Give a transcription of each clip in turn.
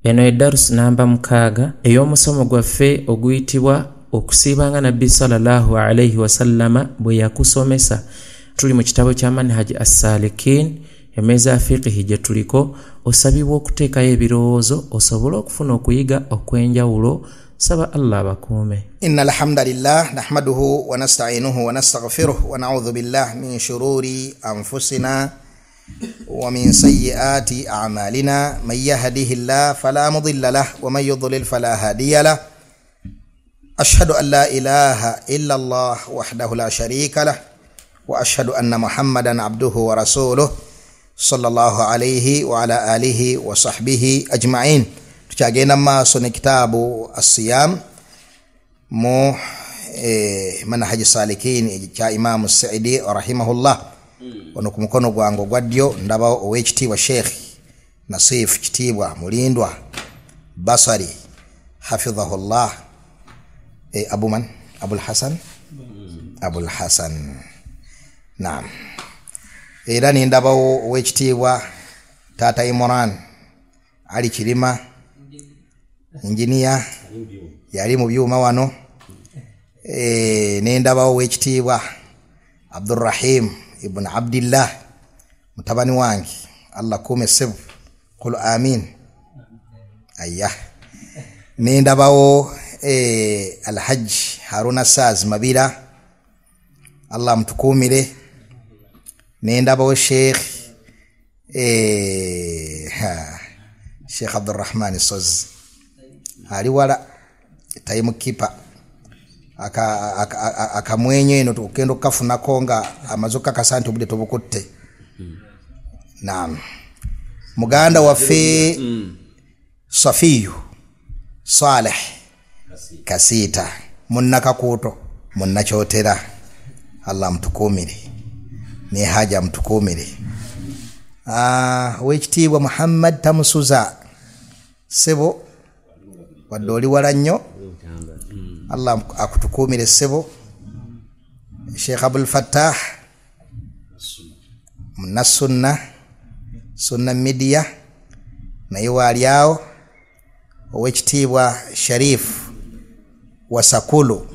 Eno ye darusi namba 6 ey'omusomo gwaffe oguyitibwa okusiibanga Nabbi sallallahu alaihi wasallama bwe yakusomesa. Tuli mu kitabo kya Manhaj As-Salikin, emmeeza ya fiqihi gye tuliko. Osabibwa okuteekayo ebirowoozo osobole okufuna okuyiga okw'enjawulo. Saba Allah abakuume. Inna alhamdulillah nahmaduhu wa nasta'inuhu wa nastaghfiruh wa na'udhu billah min shururi anfusina wa min sayyiati a'malina. Man yahdihillahu fala mudilla lahu wa man yudlil fala hadiya lahu. Ashhadu an la ilaha illa Allah wahdahu la sharika lahu wa ashhadu anna Muhammadan abduhu wa rasuluh sallallahu alayhi wa ala alihi wa sahbihi ajma'in. Tukyagenda maaso ne kitabu As-Siyam mu Manhaj Salikin kya Imam Saidi rahimahullah. Ono ku mukono gwange ogwa ddyo ndabawo ow'ekitiibwa Sheikh Nasif Kitiibwa Mulindwa Basari hafidhahullah. Abu man? Abul Hasan? Abul Hasan. Naam. Era nindabawo ow'ekitiibwa Tata Imran Ali Kirima, engineer, yali mu byuma wano. Nendabawo ow'ekitiibwa Abdurrahim ibn Abdillah, mutabani wange, Allah kuume ssebo, qul amin. Aya. Nendabawo Alhajj Haruna Saz Mabira, Allah mutukuumire. Nendabawo Sheikh Sheikh Abdurrahman Sozi ali wala time keeper, akamwenyo eno okugenda okukafunako nga amaze okukakasa nti obudde tobukutte. Naam. Muganda waffe Safiyu Saleh Kasita, munnakakuuto, munnakyotera, Allah mutukuumire ne haja mutukuumire. Owekitiibwa Muhammad Tamusuza ssebo, wadde oli wala nnyo, Allah akutukuumire ssebo. Sheikh Abdul Fattah munnasunna, Sunna Media, naye waali awo. Owekitiibwa Sharif Wasakulu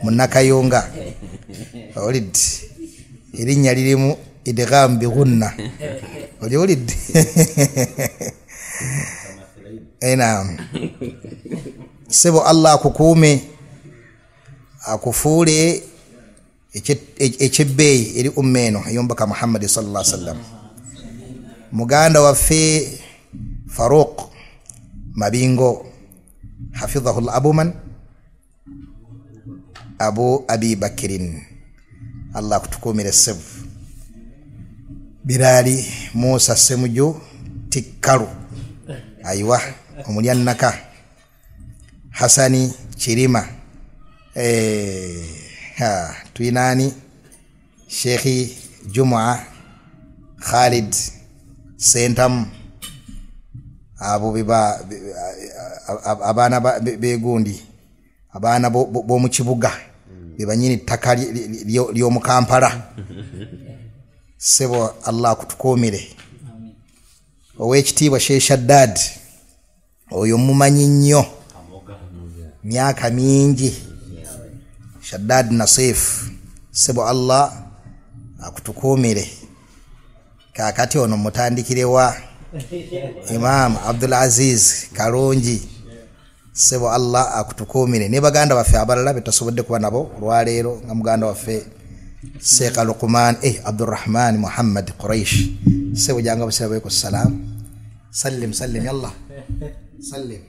munnakayunga, owulidde erinnya lirimu idgham bighunna, oliwulidde? Naam. Ssebo Allah akukuume, akufuule ekyebbeeyi eri umma eno ey'omubaka Muhammadi sallallahu alaihi wasallam. Muganda waffe Faruq Mabingo hafidhahullah, abu man? Abu Abi Bakirin, Allah akutukuumire ssebo. Birali Musa Ssemuju Tikkalu, aiwa omulyannaka. Hasani Kirima, tuyinaani Sheikh Jumua Khalid Sentamu, abo beba abaana begundi, abaana b'omu kibuga bebanyini ttaka ly'omu Kampala. Ssebo Allah akutukuumire. Ow'ekitiibwa Sheikh Shaddad, oyo mumanyi nnyo, myaka mingi. Shaddad Nasif, ssebo Allah akutukuumire. Kaakati ono mutandikirewa Imam Abdul Aziz Kalungi, ssebo Allah akutukuumire. Ne baganda baffe abalala betasobodde kuba nabo olwaleero, nga muganda waffe Sheikh Luqman Abdurrahman Muhammad Quraish, ssebo janga busira bweko salam. Sallim sallim, yallah sallim.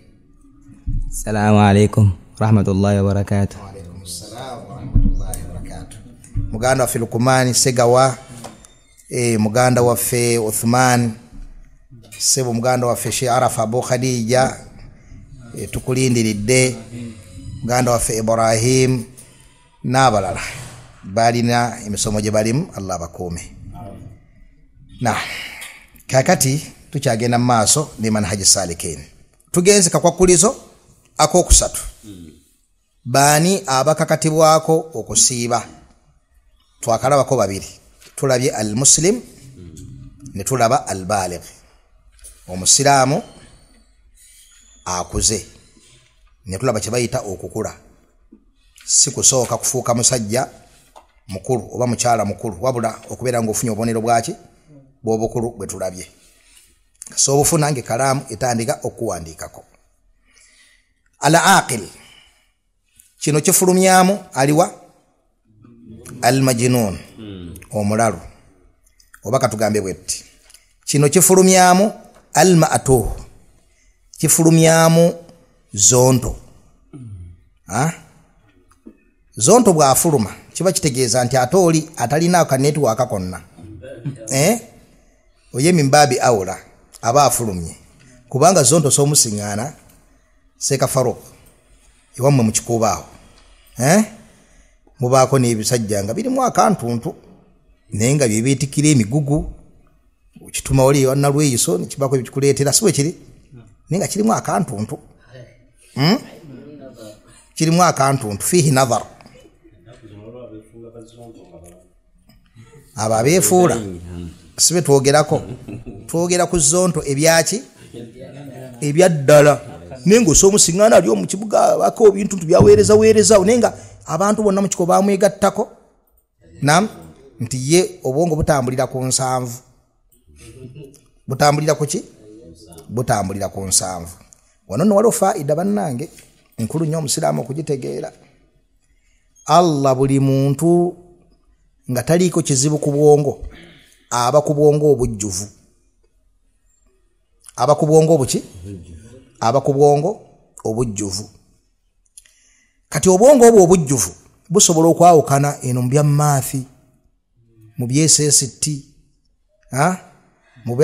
Assalamu alaikum warahmatullahi wabarakatuh. Wa alaikum assalam warahmatullahi wabarakatuh. Muganda waffe Luqman Segawa, muganda waffe Uthman ssebo, muganda waffe Sheikh Arafa Abu Khadija, tukulindiridde. Muganda waffe Ibrahim n'abalala balina emisomo gye balimu, Allah abakuume. Na kakati tukyagenda mu maaso ne Manhaj Salikin. Tugenze kakwakulizo akokusatu. Baani abakakatibwako okusiiba? Twakalabako babiri, tulabye al-muslim ne tulaba al-baligh, omusiraamu Akuze ne tulaba kye bayita okukula, si kusooka kufuuka musajja mukulu oba mukyala mukulu, wabula okubeera ng'ofunye obubonero bwaki bw'obukulu bwe tulabye. So obufuna ng'ekkalaamu etandika okuwandiikako. Al aqil, kino kifulumyamu aliwa al majnun, omulalu, oba katugambe bwetti. Kino kifulumyamu al ma'tuh, kifulumyamu zonto. Zonto bw'afuluma kiba kitegeeza nti ate oli atalina ka network konna, oye mimbabi awula aba afulumye, kubanga zonto somusiŋŋaana Seeka Farouk ewammwe mu kikuubo awo, mubaako n'ebisajja nga birimu akantuntu naye nga bye beetikkira emigugu, kituma oli nalweyiso nekibaako ebikuleetera, si bwe kiri, naye nga kirimu akantuntu, kirimu akantuntu, fiihi nazar. Abo abeefuula si be twogerako, twogera ku zonto ebyaki ebyaddala, naye ng'osoomusiŋŋaana ali omu kibuga abako ebintu byaweereza weerezaawo, naye nga abantu bonna mu kiko bamwegattako nam nti ye obwongo butambulira ku nsanvu. Butambulira ku ki? Butambulira ku nsanvu. Wano nno waliwo faida bannange nkulu nnyo omusiraamu okugitegeera. Allah buli muntu nga taliiko kizibu ku bwongo aba ku bwongo obujjuvu, aba ku bwongo obuki? Aba ku bwongo obujjuvu. Kati obwongo obwo obujjuvu busobola okwawukana eno mu bya maafi, mu bya SST, mu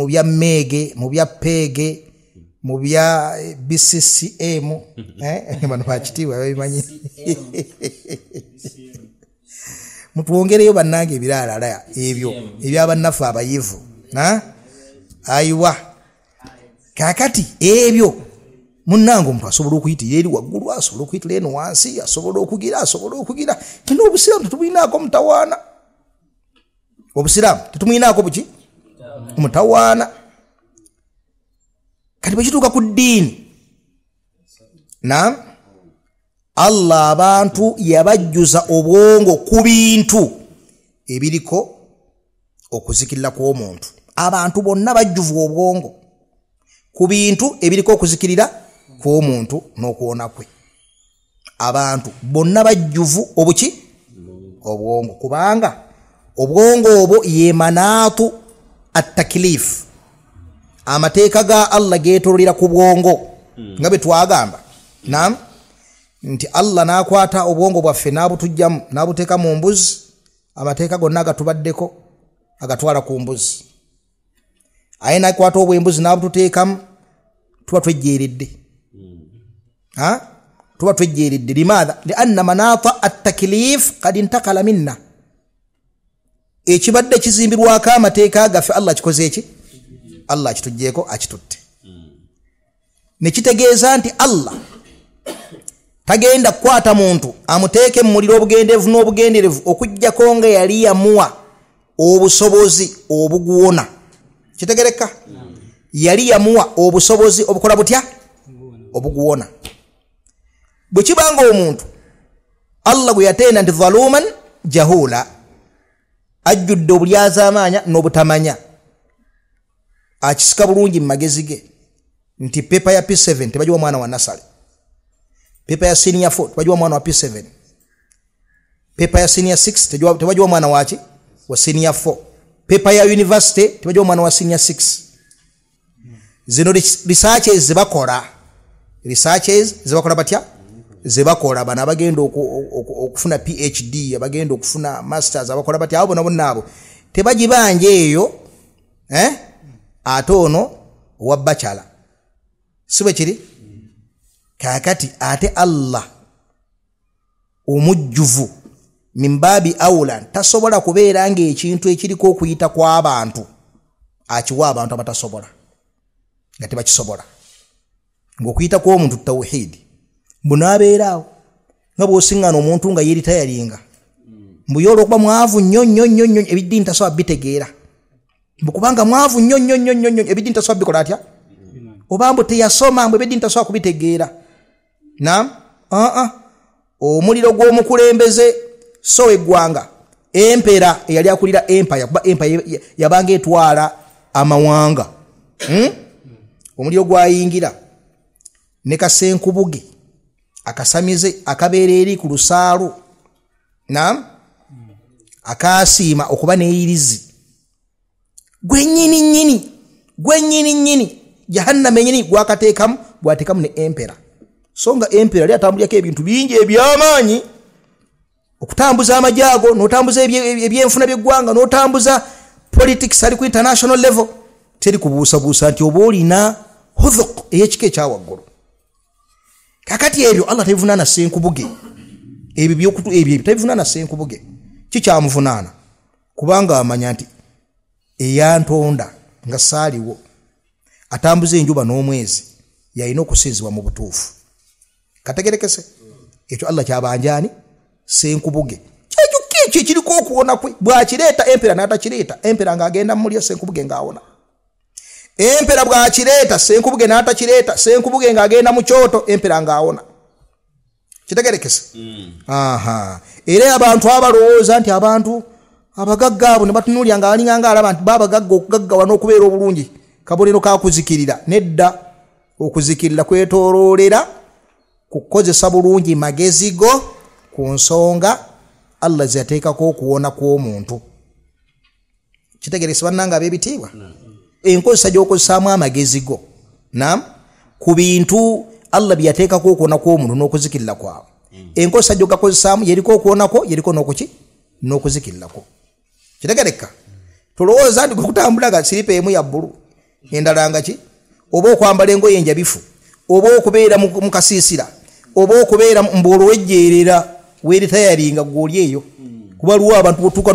bya meege, mu bya peege, mu bya BCCM, bano bakitiibwa babimanyi. Mutwongereyo bannange ebiralala ebyo ebyabannaffe abayivu. Ayiwa kaakati ebyo munnange omuntu asobola okuyitira eri waggulu, asobola okuyitira eno wansi, asobola okugira, asobola okugira. Eno obusiraamu tetubulinaako mutawaana, obusiraamu tetumulinaako buki mutawaana. Kati bwe kituuka ku ddiini, naam, Allah abantu yabajjuza obwongo ku bintu ebiriko okuzikirira kw'omuntu. Abantu bonna bajjuvu obwongo ku bintu ebiriko okuzikirira kw'omuntu n'okuwona kwe. Abantu bonna bajjuvu obuki obwongo, kubanga obwongo obwo ye manaatu at-taklif. Amateeka ga Allah geetololera ku bwongo nga bwe twagamba, naam, nti Allah n'akwata obwongo bwaffe n'abutujjamu n'abuteeka mu mbuzi, amateeka gonna agatubaddeko agatwala ku mbuzi. Aye n'akwata obwembuzi n'abututeekamu, tuba twejjeeredde, tuba twejjeeredde. Limaadha? Lianna manaata at-taklif qad intakala minna. Ekibadde kizimbirwako amateeka gaffe Allah akikoze eki? Allah akituggyeko, akitutte. Ne kitegeeza nti Allah tagenda kukwata muntu amuteeke mu muliro obugenderevu n'obugenderevu okuggyako nga yali yamuwa obusobozi obuguwona. Kitegereka? Yali yamuwa obusobozi obukola butya? Obuguwona. Bwe kibanga omuntu Allah gwe yatenda nti zaluman jahula, ajjudde obulyazaamaanya n'obutamanya, akisika bulungi mu magezi ge nti pepa ya P7 tebagiwa mwana wa nasale, pepa ya senior 4 tebagiwa mwana wa P7, pepa ya senior 6 tebagiwa mwana waki wa senior 4, pepa ya university tebagiwa mwana wa senior 6. Zino researches zebakola, researches zebakola batya? Zebakola bano abagenda okufuna PhD, abagenda okufuna masters, abakola batya abo bonna abo tebagibanja eyo, ate ono owa bachelor, si bwe kiri? Kaakati ate Allah omujjuvu mimbabi awula tasobola kubeera ng'ekintu ekiriko okuyita kw'abantu akiwa abantu abatasobola nga tebakisobola. Ng'okuyita kw'omuntu tawhidi bunaabeera awo nga bw'osiŋŋaana omuntu nga yeeritayalinga mbu ye olw'okuba mwavu nnyo nnyo nnyo nnyo ebiddiini tasobola bitegeera, mbu kubanga mwavu nnyo nnyo nnyo nnyo ebiddiini tasobola bikola atya? Oba mbu teyasoma, mbu ebeddiini tasobola kubitegeera. Naam, omuliro gw'omukulembeze so eggwanga empera eyali akulira empire, kuba empire yabanga etwala amawanga. Omuliro gwayingira ne kasenkubuge akasamize akabeera eri ku lusaalu, naam, akasiima okuba n'eyirizi gwennyini nnyini, gwennyini nnyini jahannama ennyini gwakateekamu, gwateekamu ne empera. So nga empera yali atambulirako ebintu bingi eby'amaanyi, okutambuza amagye ago, n'otambuza ebyenfuna by'eggwanga, n'otambuza politics ali ku international level. Teri kubuusabuusa nti oba olina hudhuq ey'ekika ekyawaggulu. Kakati ebyo Allah tabivunaana Ssenkubuge, ebyo tabivunaana Ssenkubuge. Kikyamuvunaana kubanga amanya nti eyantonda nga saaliwo, atambuza enjuba n'omwezi, yalina okusinzibwa mu butuufu. Kategerekese ekyo Allah kyabanjaani Ssenkubuge. Kyekyo kiki ekiriko okuwona kwe, bw'akireeta empera n'atakireeta, empera ng'agenda mu muliro, Ssenkubuge ng'awona. Empera bw'akireeta, Ssenkubuge n'atakireeta, Ssenkubuge ng'agenda mu kyoto, empera ng'awona. Kitegerekese. Aha. Era abantu abalowooza nti abantu abagagga abo ne batunuulira nga balinga nga alaba nti babagagga okugaggawa n'okubeera obulungi kabonero ka kuzikirira. Nedda, okuzikirira kwetooloolera kukozesa bulungi magezi go ku nsonga Allah ze yateekako okuwona kw'omuntu. Kitegerekese bannange ab'ebitiibwa. Enkozesa gy'okozesaamu amagezi go, naam, ku bintu Allah bye yateekako okuwona kw'omuntu n'okuzikirira kwabwe, enkozesa gy'ogakozesaamu yeriko okuwonako, yeriko n'okuki n'okuzikirira. Kitegereka. Tolowooza nti kutambula nga siripa emu ya bbulu endala nga ki, oba okwambala engoye enjabifu, oba okubeera mu kasiisira, oba okubeera mbu olowejjeerera weeritayaringa gw'oli eyo, kuba waliwo abantu botuuka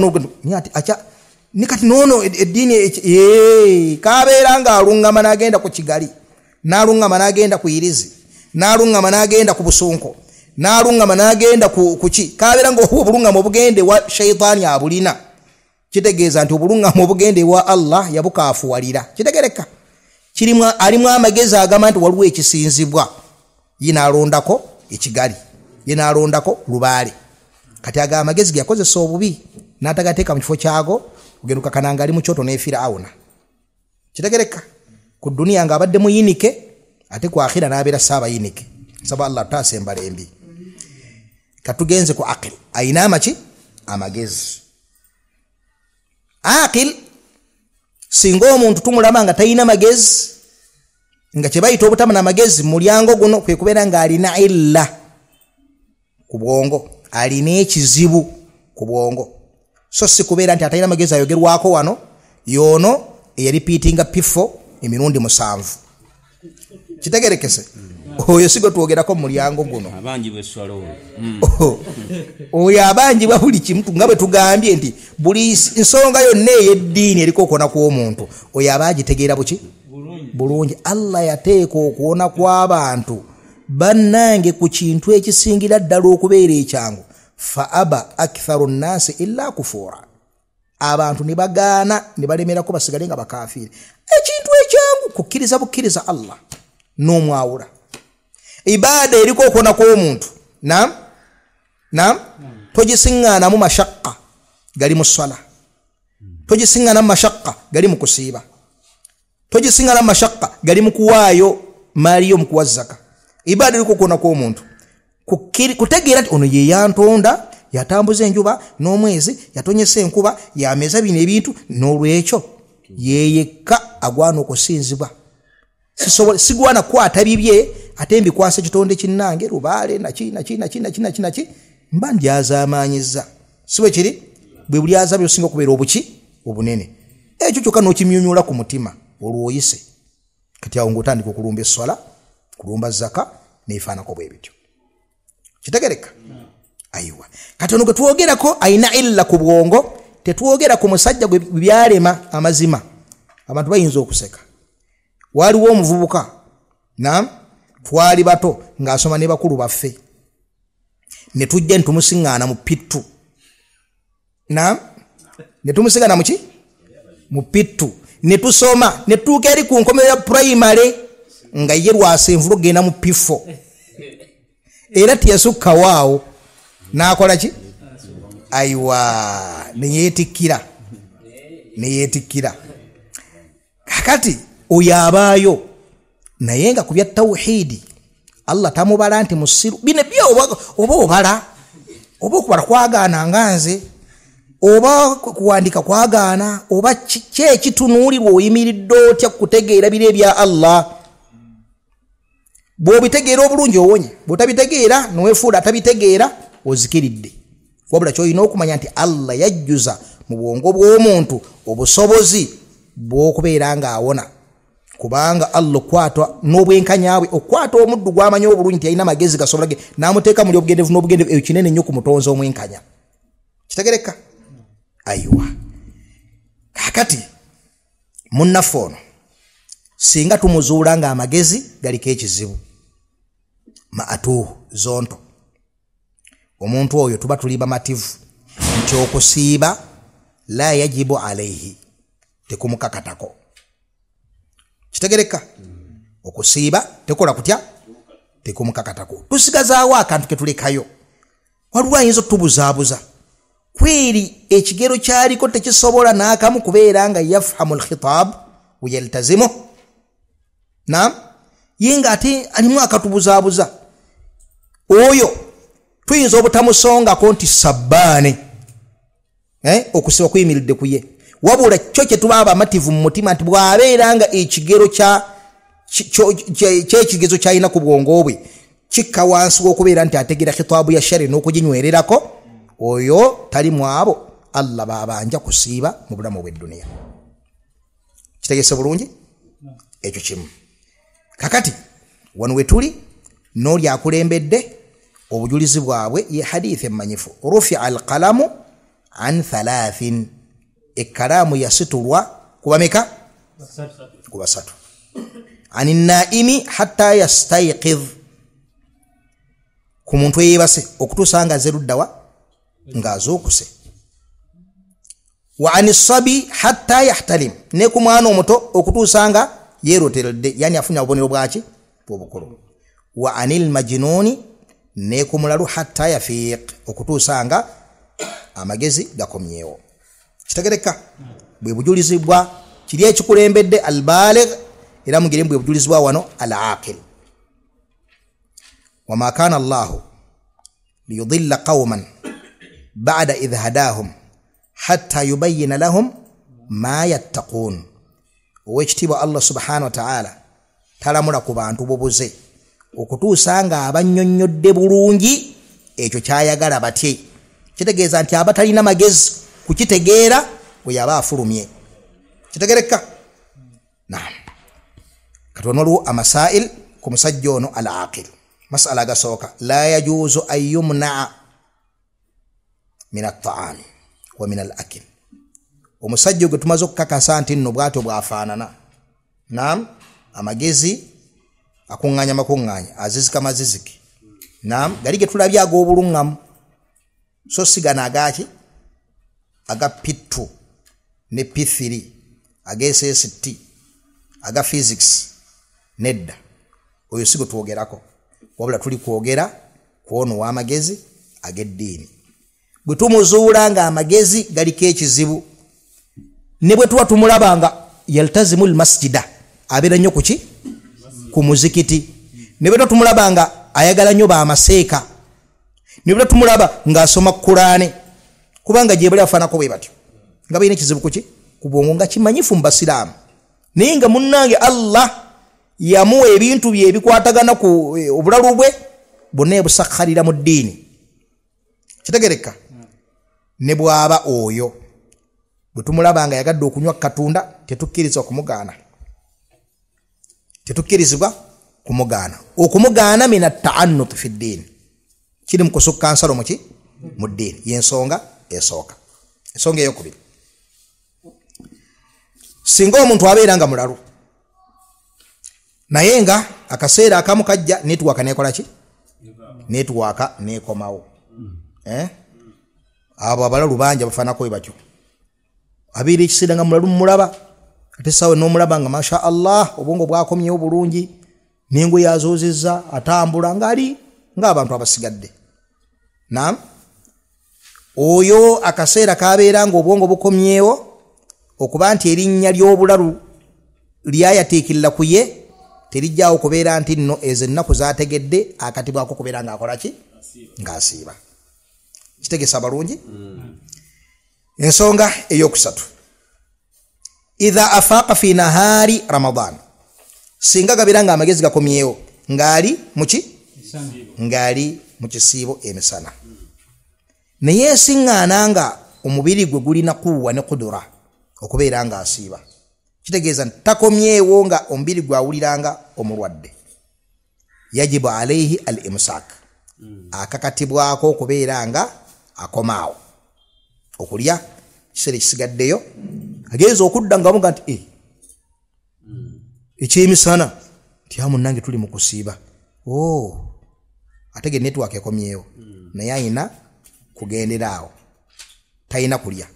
ati acha ne kati noono eddiini kabeera ng'aluŋŋama n'agenda ku Kigali, n'aluŋŋama n'agenda ku Irizi, n'aluŋŋama n'agenda ku Busunko, n'aluŋŋama n'agenda ku ki, kabeera nga obuluŋŋama obugenda ewa shaitaani abulina. Kitegeeza nti obuluŋŋama obugenda ewa Allah yabukaafuwalira. Kitegereka. Kirimu alimu amagezi agamba nti waliwo ekisinzibwa, ye n'alondako ekigali, ye n'alondako lubaale. Kati ago amagezi ge yakozesa obubi n'atagateeka mu kifo kyago, ogenda okakana nga ali mu kyoto ne Firawuna. Kitegereka. Ku duniya ng'abadde muyinike, ate ku akhira n'abeera saabayinike. Nsaba Allah tutaasa embala embi. Katugenze ku aqil, ayina amaki amagezi. Aqil singa omuntu tumulaba nga talina magezi, nga kye bayita obutama n'amagezi mu mulyango guno kwe kubeera ng'alina illa ku bwongo, alina ekizibu ku bwongo. So si kubeera nti atalina magezi ayogerwako wano y'ono eyaripiitinga P4 emirundi 7. Kitegerekese. Oyo si gwe twogerako mu mulyango guno. Oyo abanjibwa buli kimu, nga bwe tugambye nti buli nsonga yonna ey'eddiini eriko okuwona kw'omuntu, oyo aba agitegeera buki bulungi. Allah yateeka okuwona kw'abantu bannange ku kintu ekisingira ddala okubeera ekyangu, fa aba aktharu nnaasi illa kufuura. Abantu ne bagaana ne balemerako basigale nga bakafiiri. Ekintu ekyangu kukkiriza bukkiriza Allah n'omwawula. Ibaada eriko okuwona kw'omuntu, naam, naam, togisiŋŋaanamu mashakka gali mu swala, togisiŋŋaanamu mashakka gali mu kusiiba, togisiŋŋaanamu mashakka gali mu kuwaayo maaliyo mu kuwa zaka. Ibaada eriko okuwona kw'omuntu kutegeera nti ono ye yantonda, yatambuza enjuba n'omwezi, yatonyesa enkuba, yameza bino ebintu, n'olwekyo yeyekka agwana okusinzibwa. Sigwana kukwata bibye ate mbikwasa ekitonde kinnange lubaale naki naki naki naki naki naki, mba ndyazaamaanyiza. Si bwe kiri? Bwe bulyaza byosinga okubeera obuki obunene. Ekyo kyokka n'okimyumyula ku mutima olwo oyise. Kati awo ng'otandika okulumba esswala, kulumba zaka n'ebifaanako bwe bityo. Kitegereka. Aiwa. Kati ono gwe twogerako ayina illa ku bwongo, tetwogera ku musajja gwe byalema amazima. Abantu bayinza okuseka. Waliwo omuvubuka, naam, twali bato ng'asoma ne bakulu baffe, ne tujja ne tumusiŋŋaana mu P2, naam, ne tumusiŋŋaana mu ki? Mu P2, ne tusoma ne tutuuka eri ku nkomero ya primary. Nga ye lwasenvula okugenda mu pifo era teyasukkawaawo n'akola ki? Aiwa, neyeetikkira. Kakati oyo abaayo naye nga ku bya tawhidi Allah tamubala nti musiru. Bino byo oba obala oba okubala kwagaana nga nze, oba kuwandika kwagaana, oba ki ekitunuulirwa oyimiridde otya kutegeera biri ebya Allah. Bw'obitegeera obulungi owonye, bw'otabitegeera noweefuula atabitegeera ozikiridde. Wabula ky'olina okumanya nti Allah yajjuza mu bwongo bw'omuntu obusobozi bw'okubeera ng'awona, kubanga Allah okwata n'obwenkanya bwe okwata omuddu gw'amanyi obulungi nti alina amagezi gasobola ge n'amuteeka muli obugenderevu n'obugenderevu, ekyo kinene nnyo ku mutonzi omwenkanya. Kitegereka? Aiwa. Kaakati munnaffe ono singa tumuzuula ng'amagezi galiko ekizibu, maatuuhu zonto, omuntu oyo tuba tuli bamativu nti okusiiba la yajibu alaihi, tekumukakatako. Kitegereka? Okusiiba tekola kutya? Tekumukakatako. Tusigazaawo akantu ke tulekayo. Waliwo ayinza otubuzaabuza kweri ekigero kyaliko tekisobola n'akamu kubeera nga yafhamu alkhitab weyaltazimu. Naam, ye nga ate alimu akatubuzaabuza oyo tuyinza obutamusongako nti sabbaane, okusiba kuyimiridde ku ye. Wabula kyo kye tuba abamativu mu mutima nti bw'abeera nga ekigero kyekigezo kyalina ku bwongo bwe kikka wansi w'okubeera nti ategeera khitaabu ya shari n'okuginywererako, oyo tali mu abo Allah babanja kusiiba mu bulamu bw'edduniya. Kitegeese bulungi ekyo kimu. Kakati wano we tuli n'oli akulembedde obujulizi bwabwe ye hadithi emmanyifu, rufia alqalamu an thalathin, ekkalaamu yasitulwa kubameka? Ku basatu. Ani naimi hatta yastayqidh, ku muntu eyeebase okutuusa nga azze luddawa ng'azuukuse. Wa ani sabi hatta yahtalim, ne ku mwana omuto okutuusa nga yeeroteredde, yani afunye obubonero bwaki? Bw'obukulu. Wa anil majnuni, ne ku mulalu hatta yafiiq, okutuusa nga amagezi gakomyewo. Kitegereka? Bwe bujulizi bwa kiri ekikulembedde albaligh, era mugire bwe bujulizi bwa wano al-aqil. Wama kana Allahu liyudilla qauman ba'da idh hadahum hatta yubayyina lahum ma yattaqun. Owekitiibwa Allah subhanahu wa ta'ala talamula ku bantu bubuze okutuusa nga abannyonnyodde bulungi ekyo kyayagala batye. Kitegeeza nti abatalina magezi kukitegeera bwe yaba afulumye. Kitegereka? Naam. Kati wano waliwo amasail ku musajja ono al-aqil. Masala agasooka, la yajuuzu an yumnaa min attaami wa min al akil. Omusajja gwe tumaze okukakasa nti nno bw'atyo bw'afaanana, naam, amagezi akuŋŋaanya makuŋŋaanya, azizika mazizike, naam, gali ge tulabye ag'obuluŋŋamu, so si gano agaki aga P2 ne P3, aga SST, aga physics, nedda oyo si gwe twogerako, wabula tuli kwogera ku ono w'amagezi ag'eddiini. Bwe tumuzuula ng'amagezi galiko ekizibu, ne bwe tuba tumulaba nga yaltazimu lmasjida, abeera nnyo kuki? Ku muzikiti. Ne bwe tuba tumulaba nga ayagala nnyo bamaseeka, ne bwe tuba tumulaba ng'asoma Kulaane, kubanga gye bali afaanako bwe batyo nga balina ekizibu kuki? Ku bwongo, nga kimanyifu mu basiraamu, naye nga munnange Allah yamuwa ebintu bye ebikwatagana ku obulalu bwe bonna ebusakkalira mu ddiini. Kitegereka? Ne bw'aba oyo bwe tumulaba nga yagadde okunywa Katonda, tetukkirizibwa kumugaana, tetukkirizibwa kumugaana. Okumugaana mina taannuti fi ddiini, kiri mu kusukka nsalo muki? Mu ddiini. Yensonga esooka. Ensonga eyokubiri, singa omuntu abeera nga mulalu naye nga akaseera akamu kajja netiwaaka nekola ki? Netiwaaka nekomawo. Abo abalalu bangi abafaanako bwe batyo, abeera ekiseera nga mulalu mumulaba, ate saawe n'omulaba nga masha Allah obwongo bwakomyewo bulungi. Nengo yazoozezza atambula ng'ali ng'abantu abasigadde. Naam, oyo akaseera kabeera ng'obwongo bukomyewo okuba nti erinnya ly'obulalu lyayateekirira ku ye terijjaawo kubeera nti nno ezo ennaku zaategedde akatibwako kubeera ng'akola ki? Ng'asiiba. Kitegesa abalungi. Ensonga eyokusatu, idha afaqa fi nahari Ramadan, singa gabeera nga amagezi gakomyewo ng'ali muki? Ng'ali mu kisiibo emisana, naye esiŋŋaana nga omubiri gwe gulina kuwa ne kudura okubeera ng'asiiba, kitegeeza nti takomyewo nga omubiri gwe awuliranga omulwadde, yajibu alaihi al imsak, akakatibwako okubeera nga akomaawo okulya kiseera ekisigaddeyo. Agenza okudda nga bamuga nti ekyemisana nti amunnange tuli mu kusiiba, ate ge network ekomyewo, naye ayina kugendera awo, talina kulya.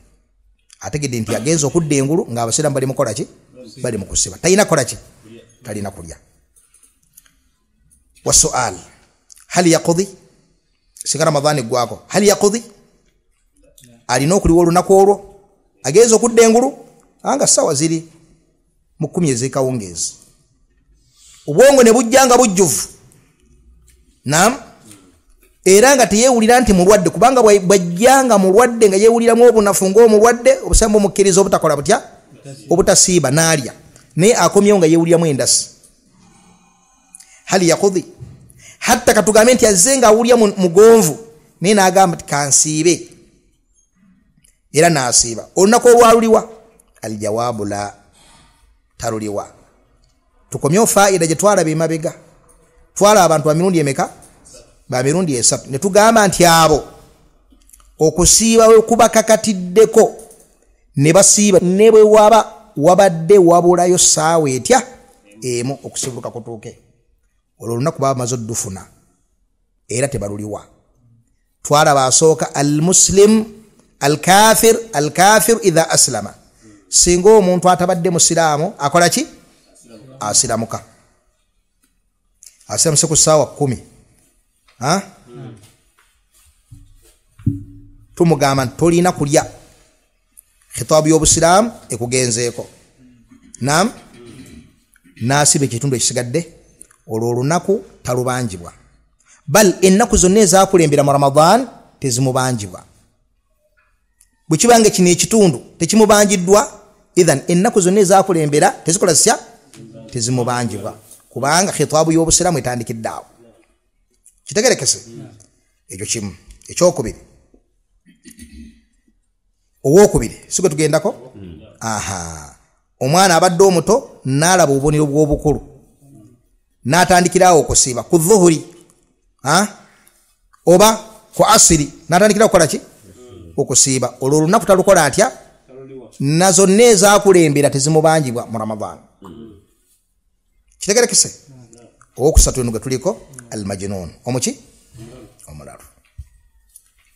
Ategedde nti agenza okudda engulu ng'abasiraamu bali mukola ki? Bali mu kusiiba, talina kukola ki? Talina kulya. Wasual hal yaqdi, singa Ramadhani eggwako, hal yaqdi, alina okuliwa olunaku olwo? Agenza okudda engulu anga ssaawa ziri mu 10 ez'ekawungeezi, obwongo ne bujja nga bujjuvu. Naam, era nga teyeewulira nti mulwadde, kubanga bwajja nga mulwadde nga yeewuliramu obunafu ng'omulwadde, obusiraamu bumukkiriza obutakola butya? Obutasiiba n'alya, naye akomyewo nga yeewuliramu endasi. Hal yaqdi, hatta katugambe nti azze nga awulira mugonvu, naye n'agamba nti kansiibe, era n'asiiba. Olunaku olwaluliwa? Aljawaabu la, taluliwa. Tukomyewo faida gye twalaba emabega, twala abantu ba mirundi emeka? Ba mirundi 3. Ne tugamba nti abo okusiiba we kubakakatiddeko ne basiiba ne bwe waba wabadde wabulayo ssaawa etya emu okusibuluka kutuuke, olwo olunaku baba bamaze oddufuna era tebaluliwa. Twalaba asooka almuslim alkafir, alkafir idha aslama, singa omuntu atabadde musiraamu akola ki? Asiramuka. Asiramuse ku ssaawa 10, tumugamba nti tolina kulya, khitaabu y'obusiraamu ekugenzeeko. Naam, n'asiba ekitundu ekisigadde, olwo olunaku talubanjibwa, bal ennaku zonna ezakulembera mu Ramadan tezimubanjibwa. Bwe kibanga kino ekitundu tekimubanjiddwa, idhan ennaku zonna ezakulembera tezikola zitya? Tezimubanjibwa, kubanga khitaabu y'obusiraamu etandikidde awo. Kitegerekese ekyo kimu. Ekyokubiri, owokubiri si gwe tugendako? Aha, omwana abadde omuto n'alaba obubonero bw'obukulu n'atandikirawo okusiiba ku dhuhuri oba ku asiri, n'atandikirawo okukola ki? Okusiiba. Olwo olunaku talukola atya? Na zonna ezakulembera tezimubanjibwa mu Ramadhan. Kitegerekese. Owokusatu eno gwe tuliko almajnun, omuki? Omulalu.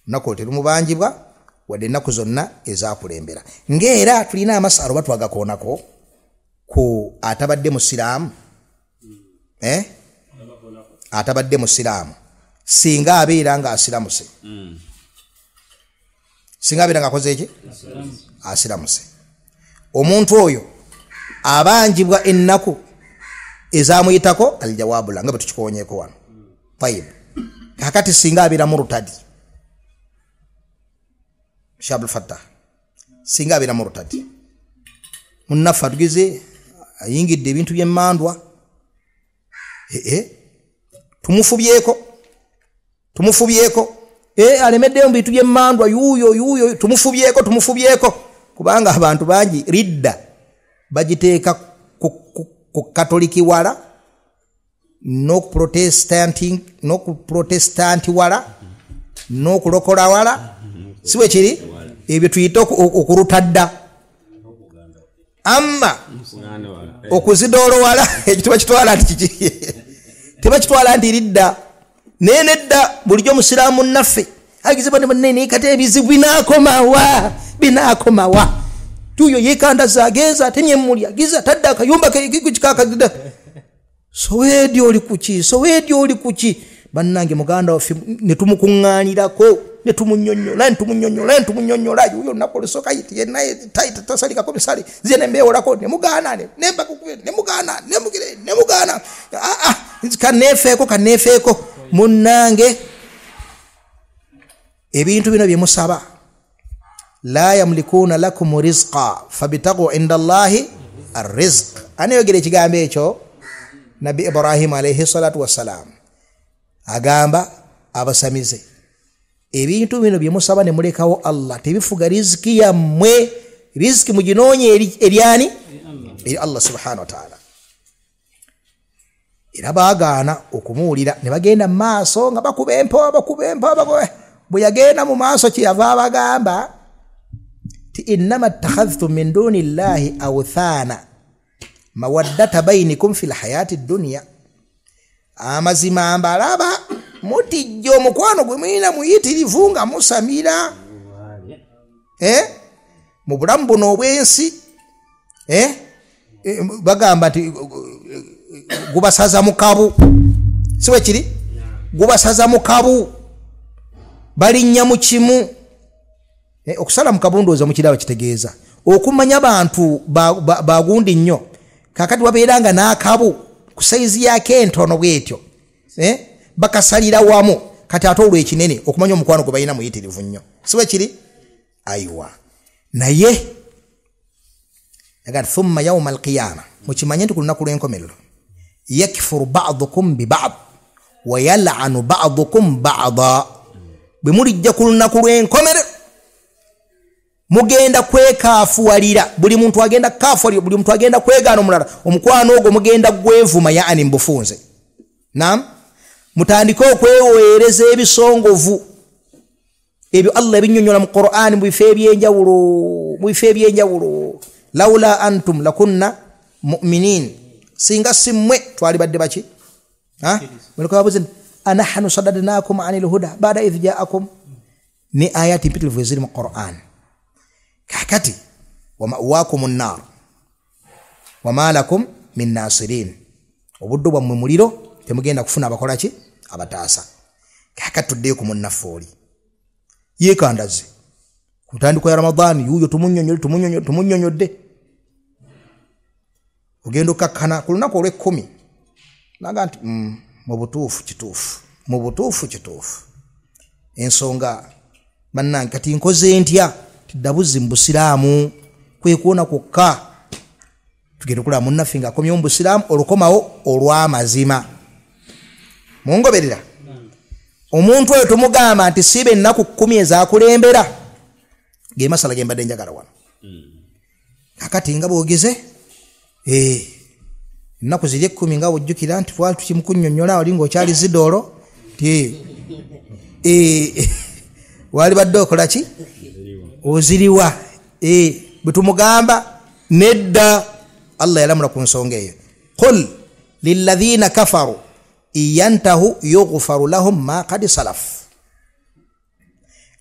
Olunaku olwo terumubanjibwa wadde ennaku zonna ezakulembera. Ng'era tulina amasala oba twagakoonako ku atabadde musiraamu, atabadde musiraamu singa abeera nga asiramuse, singa abeera nga akoze eki? Asiramuse. Omuntu oyo abanjibwa ennaku ezamuyitako, aljawabula nga bwe tukikoonyeeko wano. Tayib, kakati singa abeera murtadi, Shabul Fattah, singa abeera murtadi, munnaffe atugeze ayingidde ebintu by'emmandwa, tumufubyeko, alemeddeyo mu bintu by'emmandwa, yuuyo tumufubyeko, kubanga abantu bangi ridda bagiteeka ku katoliki wala n'okuprotestanti wala n'okulokola wala, si bwe kiri? Ebyo tuyite okurutadda. Amma okuzidoolowala ekyo tebakitwala nti kiki? Tebakitwala nti ridda. Naye nedda, bulijjo musiraamu naffe agize bane kati ebizibu binaakomawa, tuyo yekandaza agenza atemye emmuli agiza tadde akayumba kikakagida. Soweedi oli kuki? Soweedi oli kuki? Bannange muganda waffe ne tumukuŋŋaanirako, ne tumunyonnyola, ne tumunyonnyola, ne tumunyonnyola. Yuyo olunaku olusooka yenna tasalikako misale, nze ne mbeewolako, ne mugaana, ne mbakukube, ne mugaana, ne mugire, ne mugaana. Kanneefeeko, kanneefeeko. Munnange, ebintu bino bye musaba, la yamlikuuna lakum rizqa fabitagu inda Allahi arrizq. Anayogera ekigambo ekyo Nabbi Ibrahimu alayhi salatu wassalam agamba abasamize, ebintu bino bye musaba ne mulekawo Allah tebifuga riziki yammwe. Riziki muginoonye eri ani? Eri Allah subhanahu wa ta'ala. Era baagaana okumuwulira ne bagenda mu maaso nga bakuba empewo, bakuba empewo, bakuba. Bwe yagenda mu maaso kyeyava abagamba ti innama ittakhadhtum min duni llahi awthaana mawaddata bainikum fil hayati dunya. Amazima mbalaba mutijja omukwano gwe mulina muyitirivu nga musamira mu bulamu buno obw'ensi. Bagamba nti gubasaza mu kabu, si bwe kiri? Gubasaza mu kabu, balinnya mu kimu. Okusala mu kabu ndowooza mukiraba kitegeeza okumanya abantu bagundi nnyo. Kakati wabeera nga n'akabu ku sayizi yako entono bw'etyo, bakasalira wamu. Kati ate olwo ekinene okumanya omukwano gwe balina muyitirivu nnyo, si bwe kiri? Aiwa. Naye agati thumma yawma alqiyama, mukimanye nti ku lunaku lw'enkomerero yakfuru ba'dukum bi ba'd wa yal'anu ba'dukum ba'da. Bwe mulijja ku lunaku lw'enkomerero mugenda kwekaafuwalira, buli muntu agenda kaafuwalira, buli muntu agenda kwegaana omulala. Omukwano ogwo mugenda gwevuma, yaani mbufunze. Naam, mutandike okweweereza ebisongovu ebyo Allah ebinnyonnyola mu Qur'an mu bifo ebyenjawulo, mu bifo ebyenjawulo. Laula antum lakunna mu'minin, singa si mmwe twalibadde baki? Mulikababuze anahnu sadadnakum anil huda ba'da idh ja'akum. Ni ayati mpitirivu eziri mu Qur'an. Kakati wa ma'wakum an-nar wa ma lakum min nasirin, obuddo bwammwe muliro, temugenda kufuna abakola ki? Abataasa. Kakati tuddeyo ku munnaffe oli yeekandaze ku ntandikwa ya Ramadhaani, yuuyo tumunyonnyodde, tumunyonnyodde, tumunyonnyodde. Ogenda okkakkana ku lunaku olw'ekkumi naga nti mu butuufu kituufu, mu butuufu kituufu. Ensonga bannange kati nkoze ntya? Tiddabuzi mu busiraamu kwe kuwona kwokka. Tugenda okulaba munnaffe ng'akomyewo mu busiraamu olukomawo olw'amazima. Mungoberera? Omuntu oyo tumugamba nti siiba ennaku 10 ezaakulembera, ge masala ge mbadde njagala wano. Kakati nga bwogeze ennaku ziri 10 nga bw'ojjukira nti twali tukimukunnyonnyola oli ng'okyali zidoolo ti wali badde okola ki? Oziriwa. Bwe tumugamba nedda, Allah yalamula ku nsonga eyo. Qul lilladhina kafaru iyantahu yughfaru lahum ma qad salaf.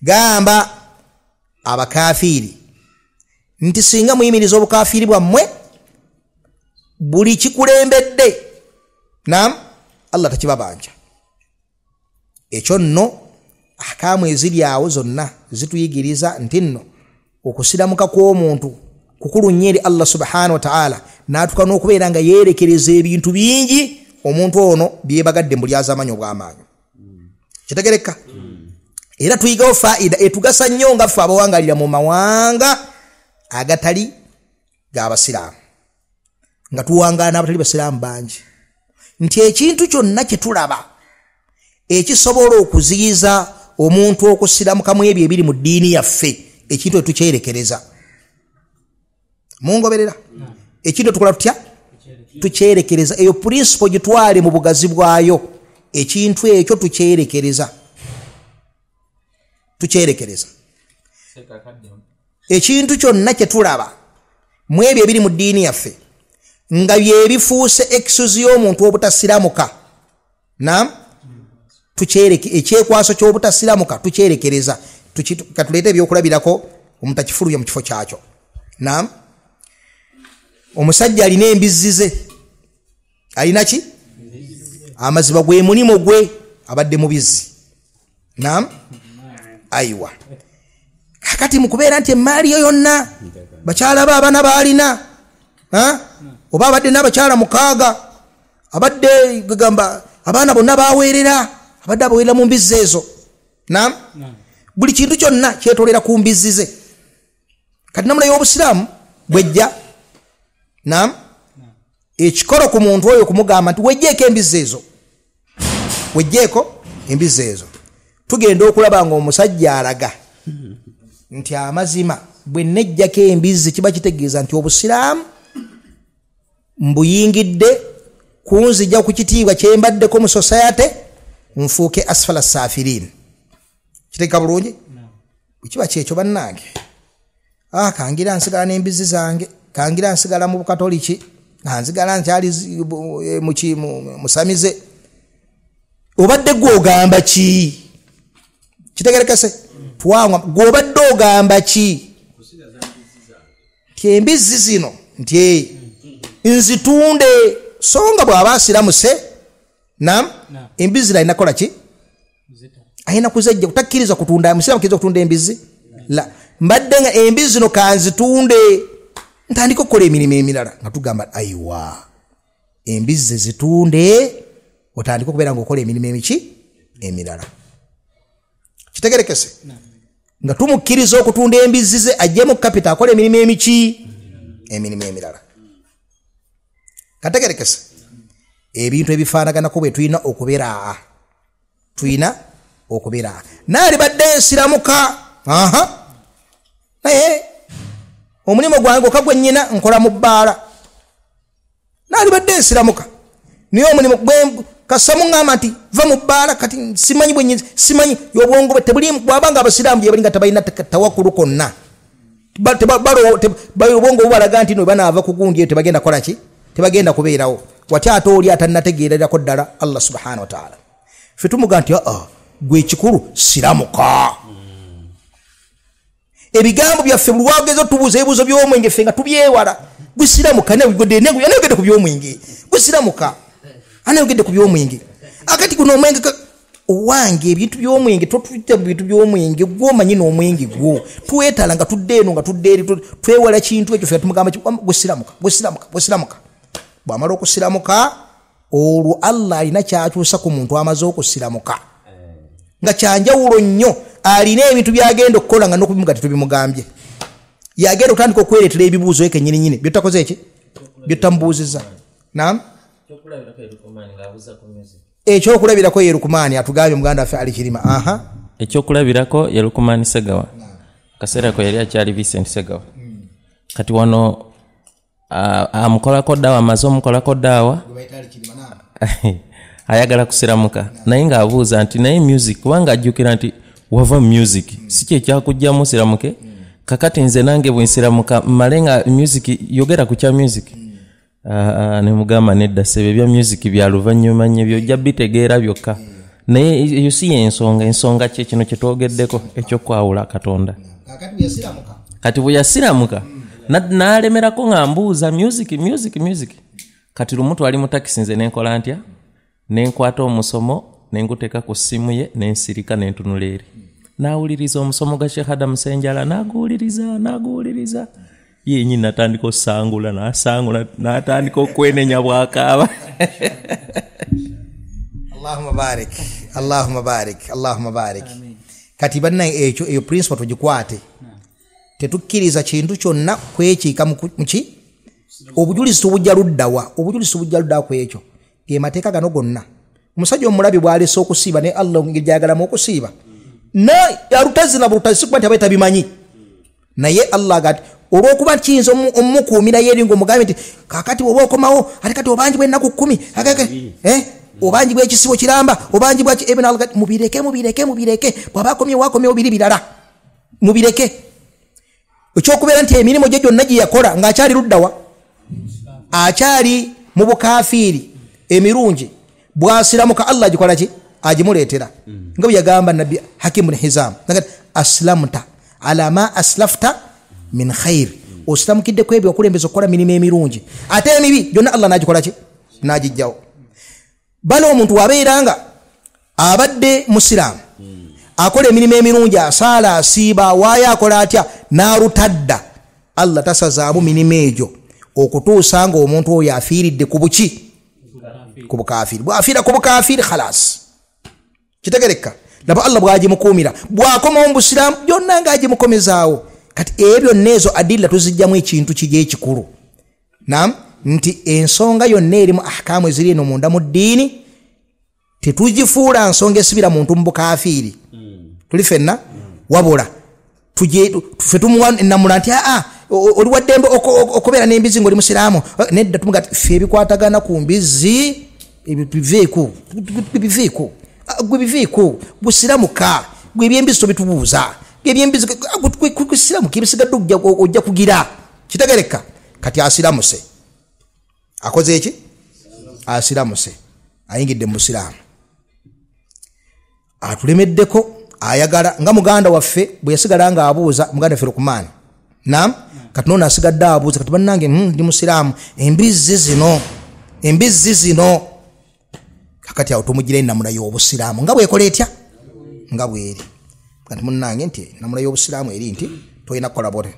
Gamba abakafiiri nti singa muyimiriza obukafiiri bwammwe buli kikulembedde, naam, Allah takibabanja. Ekyo nno ahkaamu eziri awo zonna zituyigiriza nti nno okusiramuka kw'omuntu kukulu nnyo eri Allah subhanahu wa ta'ala, n'atuuka n'okubeera nga yeerekereza ebintu bingi omuntu ono byebagadde mu bulyazaamaanyi obw'amaanyi. Kitegereka? Era tuyigawo faida etugasa nnyo nga ffe abawangalira mu mawanga agatali g'abasiraamu, nga tuwangaala n'abatali basiraamu bangi, nti ekintu kyonna kye tulaba ekisobola okuziyiza omuntu okusiramuka mu ebyo ebiri mu ddiini yaffe, ekintu etukyerekereza. Mungoberera? Ekintu tukola tutya? Tukyerekereza. Eyo principle gitwale mu bugazi bwayo. Ekintu ekyo tukyerekereza, tukyerekereza. Ekintu kyonna kye tulaba mu ebyo ebiri mu ddiini yaffe nga byebifuuse excuse y'omuntu obutasiramuka, naam, tukyereke ekyekwaso ky'obutasiramuka tukyerekereza. Katuleete ebyokulabirako omuntu akifulumya mu kifo kyakyo. Naam, omusajja alina embizzi ze, alina ki? Amazima gwe mulimu gwe abadde mubizi. Naam, aiwa. Kakati mukubeera nti emaali yo yonna bakyala ba abaana baalina, oba abadde n'abakyala 6, abadde gamba abaana bonna baweerera, abadde abaweerera mu mbizzi ezo. Naam, buli kintu kyonna kyetolera ku mbizzi ze. Kati namula y'obusiraamu bwejja, naam, ekikolo ku muntu oyo okumugamba nti wejjeeko embizzi ezo, wejjeeko embizzi ezo. Tugenda okulaba ng'omusajja alaga nti amazima bwe nejjako embizzi kiba kitegeeza nti obusiraamu mbuyingidde kunzija ku kitiibwa kye mbaddeko mu society, nfuuke asfala safirin. Kiteeka bulungi? Bwe kiba kyekyo bannange, kangira nsigala n'embizzi zange, kangira nsigala mu bukatoliki, nsigala nkyali musamize. Obadde gwe ogamba ki? Kitegerekese? Twangwa gwe obadde ogamba ki? Nti embizzi zino nti nzitunde, so nga bw'aba asiramuse, naam, embizzi alina kukola ki? Alina kuzejja. Takkiriza kutunda. Musiraamu akkiriza okutunda embizzi? La. Mbadde nga embizzi zino kanzitunde ntandika okukola emirimu emirala, nga tugamba aiwa, embizzi zitunde otandika okubeera ng'okola emirimu emiki emirala. Kitegerekese? Nga tumukkiriza okutunda embizzi ze ajjemu capital akole emirimu emiki emirimu emirala. Kategerekese? Ebintu ebifaanaganako bwe tulina okubeera, tulina okubeera. Naalibadde nsiramuka, naye omulimu gwange okka gwe nnyina nkola mu bbaala. Naalibadde nsiramuka, naye omulimu kasamu ŋŋamba nti va mu bbaala, kati simanyi bwe nnyinza, simanyi obwongo bwe tebuli. Bw'abanga abasiraamu gye bali nga tebalina tawakkulu konna, obwongo bubalaga nti no banaava ku gundi eyo tebagenda kukola ki? Tebagenda kubeerawo. Watya ate oli atannategeererako ddala Allah subhanahu wa ta'ala. Ffe tumuga nti gwe ekikulu siramuka. Ebigambo byaffe buli wageza otubuuza ebibuuzo by'omwenge ffe nga tubyewala. Gwe siramuka, anayogedde ku by'omwenge. Gwe siramuka, anayogedde ku by'omwenge. Akati guno omwenge owange, ebintu by'omwenge totuyita mu bintu by'omwenge, gw'omanyi n'omwenge gwo. Twetala nga tudde eno nga tudde eri, twewala kintu ekyo. Ffe tumugamba gwe siramuka, gwe siramuka, gwe siramuka. Bw'amala okusiramuka, olwo Allah alina ky'akyusa ku muntu amaze okusiramuka nga kyanjawulo nnyo. Alina ebintu by'agenda okukola nga n'okubimuga tetubimugambye. Yagenda okutandika okwereetera ebibuuzo eke nnyini nnyini byetakoze eki byetamubuuzizza. Naam, ekyokulabirako ye Lukumaani atugambye muganda waffe Ali Kirima. Ekyokulabirako ye Lukumaani Segawa, kaseera ko yali akyali Vincent Segawa. Kati wano amukolako daawa, amaze omukolako daawa, ayagala kusiramuka, naye ng'abuuza nti naye music, kubanga ajjukira nti wava music si kye kyakugjamu siramuke. Kakati nze nange bwe nsiramuka mmale nga music, yogera ku kya music. Ne mugamba nedda ssebe, ebya music bya luvannyuma nnyo, byojja bitegeera byokka, naye eyo si yensonga. Ensonga kye kino kye twogeddeko ekyokwawula Katonda. Kati bwe yasiramuka n'alemerako nga mbuuza music, music, music. Kati lumu twali mu takisi, nze nenkola ntya, nenkwata omusomo nenguteeka ku ssimu ye, nensirika nentunula eri, n'awuliriza omusomo gwa Sheikh Adam Senjala, n'aguwuliriza, n'aguwuliriza yenyini, natandika osangula, n'asangula, n'atandika okwenenya bwakaaba. Allahumma barik, Allahumma barik, Allahumma barik. Kati bannaye ekyo, eyo principle tugikwate. Tetukkiriza kintu kyonna kwekiika muki obujulizi tubujja luddawa? Obujulizi tubujja luddawa ku ekyo? Ge mateeka gano gonna. Omusajja omulabi bw'alese okusiiba ne Allah ngeri gyayagalamu okusiiba alutazina bulutazi, sikuba nti abaye tabimanyi, naye Allah agati olw'okuba kiyinza omukuumirayo eri ng'omugambye nti kakati oba okomawo ate kati obanjibwa ennaku 10, obanjibwa ekisibo kiramba, obanjibwa mubireke, mubireke, mubireke. Bw'aba akomyewo akomyewo, biri birala, mubireke. Ekyokubeera nti emirimu gye gyonna gye yakola ng'akyali luddawa, akyali mu bukafiiri, emirungi bw'asiramuka Allah agikola ki? Agimuleetera. Nga bwe yagamba Nabbi Hakimu bni Hizam, aslamta ala ma aslafta min khair, osiramukiddeko ebyo okulembeza okukola mirimu emirungi, ate emibi gyonna Allah n'agikola ki? N'agijjawo. Bala omuntu wabeeranga abadde musiraamu akola emirimu emirungi, asaala, asiiba, waayo akola atya, n'alutadda, Allah tasazaamu mirimu egyo okutuusa ng'omuntu oyo afiiridde ku buki? Ku bukafiiri. Bw'afiira ku bukafiiri khalas, kitegereka. Laba Allah bw'agimukuumira, bw'akomawo mu busiraamu byonna ng'agimukomezaawo. Kati ebyo byonna ezo adilla tuzijjamu ekintu kiri ekikulu, nam nti ensonga yonna erimu ahkaamu eziri eno munda mu ddiini tetugifuula nsonga esibira muntu mu bukafiiri. Tuli fenna wabula ffe tumuwa ennamula nti aa oli waddembe okubeera n'embizi ng'oli musiraamu. Nedda, tumuga ffe ebikwatagana ku mbizi ebyo biveeko, biveeko, gwe biveeko, busiramuka, gwe ebyembizi tobitubuuza, ebyembizi kusiramuka, ebisigadde ojja kugira. Kitegereka. Kati asiramuse, akoze eki? Asiramuse, ayingidde mu busiraamu, atulemeddeko, ayagala nga muganda waffe bwe yasigala nga abuuza muganda waffe Lukumaani. Naam, kati nono asigadde abuuza, kati bannange ndi musiraamu, embizzi zino, embizzi zino. Kakati awo tumugira ennamula y'obusiraamu nga bwekola etya, nga bweri. Kati munnange nti ennamula y'obusiraamu eri nti tolina kukola bw'otyo.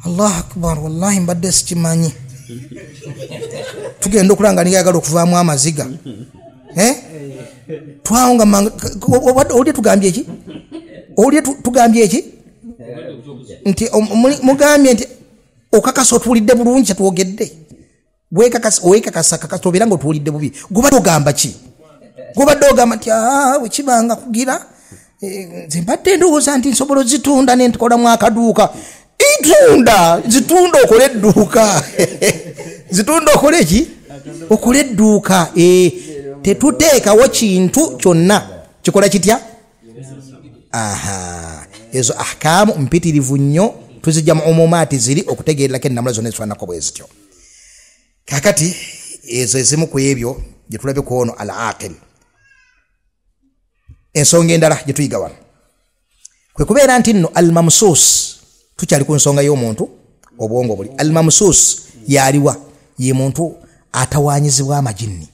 Allahu akbar, wallahi mbadde sikimanyi. Tugenda okulaba nga nigayagala okuvaamu amaziga. Twawonga mangu, owulire tugambye ki? Owulire tugambye ki? Nti mugambye nti okakasa otuwulidde bulungi kyetwogedde. Weekakasa kakasa obeera ng'otuwulidde bubi. Gubadde ogamba ki? Gubadde ogamba nti bwe kibanga kugira nze mbadde ndowooza nti nsobola ozitunda ne ntukolamu akaduuka. Itunda, zitunda okole edduuka. Zitunda okole ki? Okole edduuka. Tetuteekawo kintu kyonna kikola kitya? Aha, ezo ahkaamu mpitirivu nnyo, tuzijja mu umumaati ziri okutegeererako ennamula zonna ezifaananako bwe zityo. Kaakati ezo ezimu ku ebyo gye tulabye ku ono al aqil. Ensonga endala gye tuyiga wano kwe kubeera nti nno al mamsus, tukyali ku nsonga y'omuntu obwongo buli. Al mamsus yaliwa? Ye muntu atawaanyizibwa amajinni.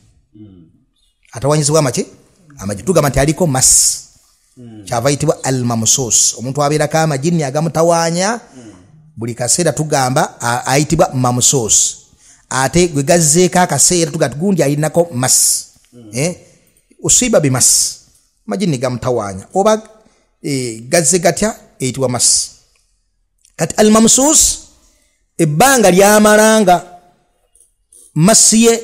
Atawanyizibwa amaki? Amajinni. Tugamba nti aliko mas, kyava ayitibwa al mamsus. Omuntu abeerako amajinni agamutawaanya buli kaseera tugamba ayitibwa mamsus. Ate gwe gazzeeko akaseera tugamba gundi alinako mas. Usiba bimas, amajinni gamutawaanya oba gazze gatya, eyitibwa mas. Kati al mamsus ebbanga lyamalanga masiye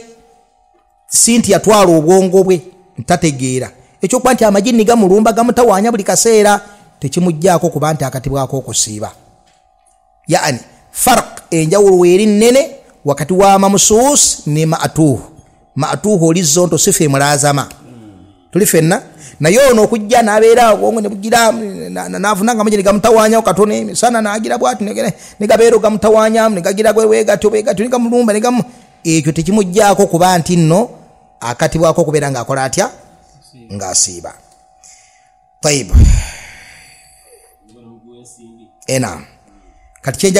si nti yatwala obwongo bwe ntategeera. Ekyokuba nti amajinni gamulumba gamutawaanya buli kaseera tekimugjaako kuba nti akatibwako okusiiba. Yaani farq, enjawulo weeri nnene wakati wa mamsus ne ma'tuh. Ma'tuh oli zonto sifa emulazama. Tuli fenna naye ono okujja n'abeera obwongo ne bugira n'avuna nga amajinni gamutawaanya katono emisana n'agira bw'ati ne gabeera gamutawaanya ne gagira bwe gatyo bwe gatyo ne gamulumba ne gamu, ekyo tekimugjaako kuba nti nno akatibwako okubeera ng'akola atya? Ng'asiiba. Tayib. Ena kati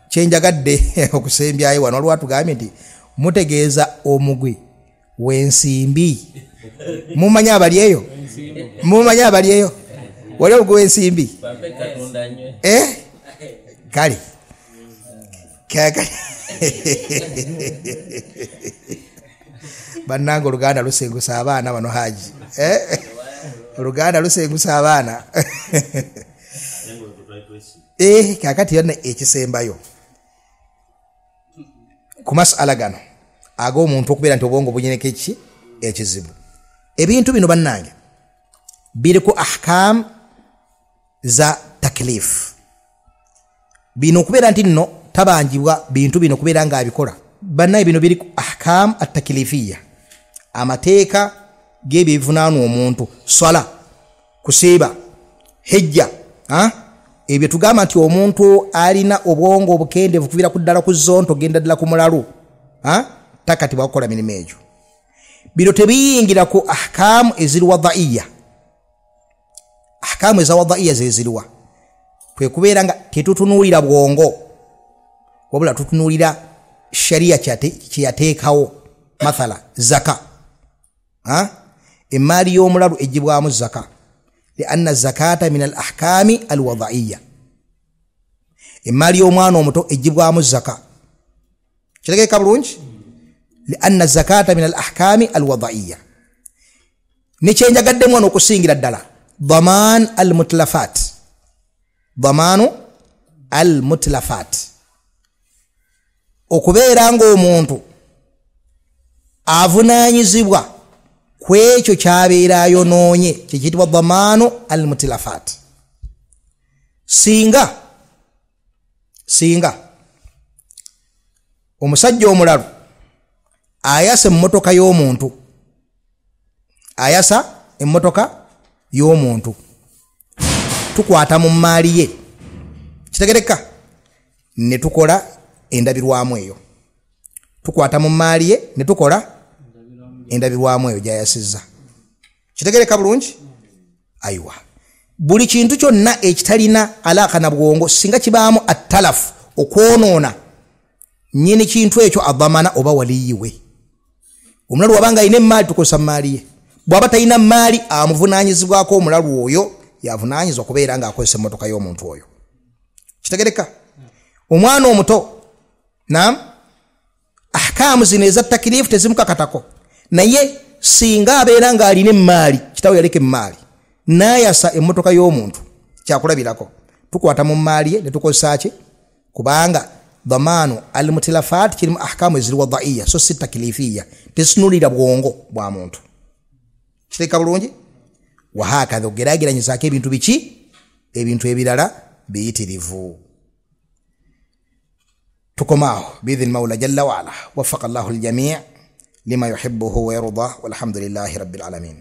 kyenjagadde okusembyayo wano, waliwo atugambye nti mutegeeza omugwi w'ensimbi. Mumanyi abali eyo? Mumanyi abali eyo? Wali omugwi w'ensimbi? Kale kakali bannange oluganda lusengusa abaana bano haji. Oluganda lusengusa abaana. Kakati yonna ekisembayo ku masala gano ag'omuntu okubeera nti obwongo bunyineko eki ekizibu. Ebintu bino bannange biriko ahkam za taklif. Bino okubeera nti nno tabanjibwa bintu bino okubeera ng'abikola. Bannaye bino biri ku ahkam ataklifiya, amateeka g'ebyo ebivunaanwa omuntu, swala, kusiiba, hijja. Ebyo tugamba nti omuntu alina obwongo obukendeevu kuviira ku ddala ku zonto genda ddala ku mulalu, takatibwa kukola mirimu egyo. Bino tebiyingira ku ahkaamu eziri wadaiya. Ahkaamu eza wadaiya ze ziriwa? Kwe kubeera nga tetutunuulira bwongo, wabula tutunuulira sharia kye yateekawo. Mathala zaka, emaali y'omulalu ejjibwamu zaka, lianna zakata min al ahkami al wadaiya. Emaali y'omwana omuto ejjibwamu zaka, kitegeka bulungi, lianna zakata min al ahkami al wadaiya. Nekyenjagaddemu wano okusingira ddala daman al mutlafat, damanu al mutlafat, okubeera ng'omuntu avunaanyizibwa ku ekyo ky'abeera ayonoonye, kyekiyitibwa damaanu al mutlafat. Singa omusajja omulalu ayasa emmotoka y'omuntu, ayasa emmotoka y'omuntu, tukwata mu mmaali ye, kitegereka, ne tukola endabirwamu eyo, tukwata mu mmaali ye ne tukola endabirwamu eyo gy'ayasizza, kitegereka bulungi. Aiwa, buli kintu kyonna ekitalina alaaka na bwongo singa kibaamu attalafu, okwonoona, nnyini kintu ekyo adamana oba waliyiwe. Omulalu wabanga alina emmaali tukozesa mmaali ye, bw'aba talina mmaali amuvunaanyizibwako omulalu oyo yavunaanyizibwa okubeera ng'akozesa emmotoka y'omuntu oyo, kitegereka. Omwana omuto, naam, ahkaamu zino eza takiriifu tezimukakatako, naye singa abeera ng'alina emmaali, kitaawe yaleka emmaali n'ayasa emmotoka y'omuntu, kyakulabirako, tukwata mu mmaali ye ne tukozesa ki, kubanga damaanu al mutilafat kirimu ahkaamu eziri wadaiya, so si takilifiya, tezitunulira bwongo bwa muntu, kiteeka bulungi. Wahakatha, ogeraageranyizaako ebintu biki, ebintu ebirala biyitirivu. Tukomaawo biidhini maula jalla waala. Waffaka llahu ljamii lima yuhibuhu wa yarda, walhamdulillahi rabbil alamin.